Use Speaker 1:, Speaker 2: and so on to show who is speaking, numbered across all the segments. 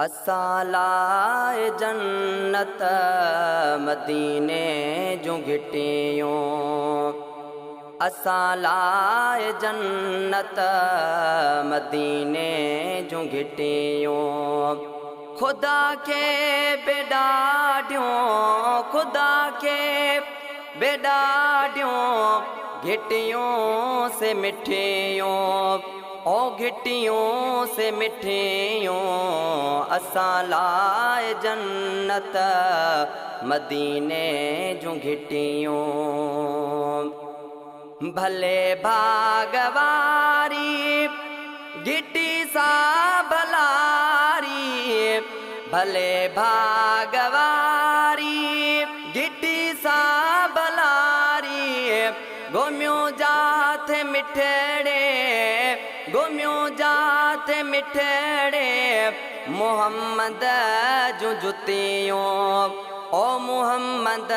Speaker 1: اسان لاء جنت مديني جون گهٽيون، اسان لاء جنت مديني جون گهٽيون. خدا کي به ڏاڍيون، خدا کي به ڏاڍيون گهٽيون سي مٺيون، او گهٽيون سي مٺيون. اسان لاء جنت مديني جون گهٽيون. ڀلي ڀاڳ واري گهٽي سا ڀلاري، ڀلي ڀاڳ واري گهٽي سا ڀلاري. گهميون جات مٺڙي، گهميون جات مٺڙي محمد جون جتيون، او محمد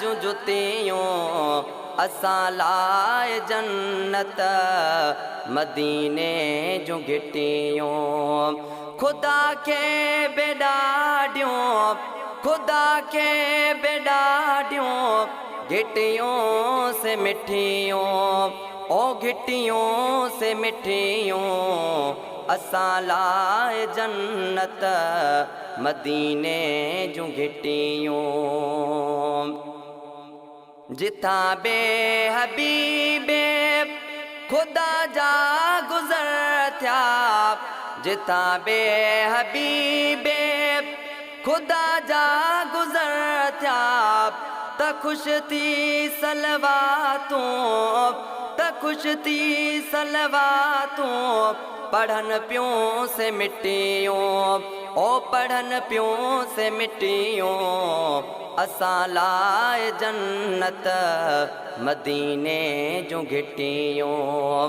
Speaker 1: جون جتيون. اسان لاء جنت مديني جون گهٽيون. خدا کي به ڏاڍيون، خدا کي به ڏاڍيون گهٽيون سي مٺيون، او گهٽيون سي مٺيون. اسان لاء جنت مديني جون گهٽيون. جتان بي حبيبي خدا جا گذر ٿيا، جتان بي حبيبي خدا جا گذر ٿيا، ته خوش ٿي صلواتون، ته خوش ٿي صلواتون پڙهن پيون سي مٽيون، او پڙهن پيون سي مٽيون. اسان لاء جنت مديني جون گهٽيون.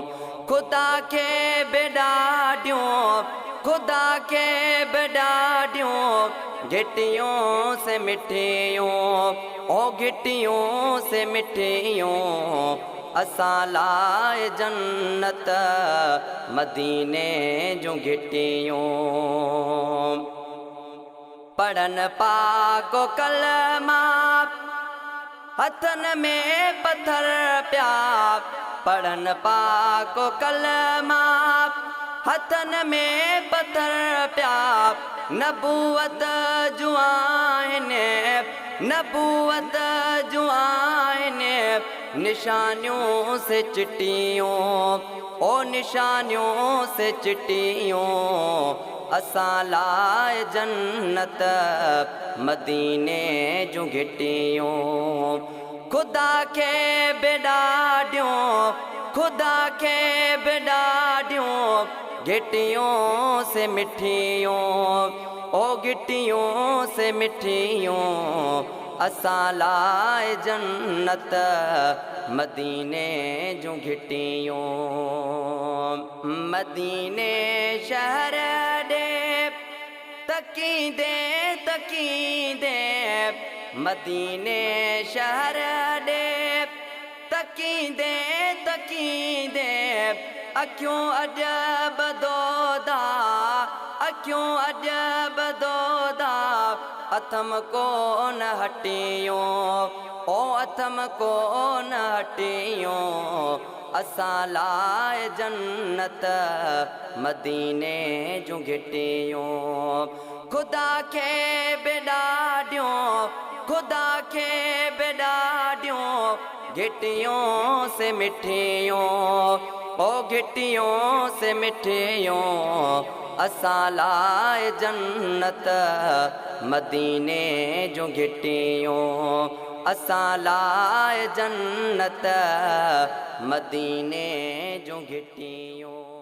Speaker 1: خدا کي به ڏاڍيون، خدا کي به ڏاڍيون گهٽيون سي مٺيون، او گهٽيون سي مٺيون. اسان لاء جنت مديني جون گهٽيون. پڙهن پاڪ ڪلما هٿن ۾ پٿر پيا، پڙهن پاڪ ڪلما هٿن ۾ پٿر پيا. نبوت جون آهن، نبوت جون آهن نشانيون سي چٽيون، او نشانيون سي چٽيون. اسان لاء جنت مديني جون گهٽيون. خدا کي به ڏاڍيون، خدا کي به ڏاڍيون گهٽيون سي مٺيون، او گهٽيون سي مٺيون. اسان لاء جنت مديني جون گهٽيون. مديني شهر ڏي تڪيندي تڪيندي، مديني شهر ڏي تڪيندي تڪيندي، اکيون عجب دودا، اکيون عجب دودا اٿم ڪون هٽيون، او اٿم ڪون هٽيون. اسان لاء جنت مديني جون گهٽيون. خدا کي به ڏاڍيون، خدا کي به ڏاڍيون گهٽيون سي مٺيون، او گهٽيون سي مٺيون. اسان لاء جنت مديني جون گهٽيون. اسان لاء جنت مديني جون گهٽيون.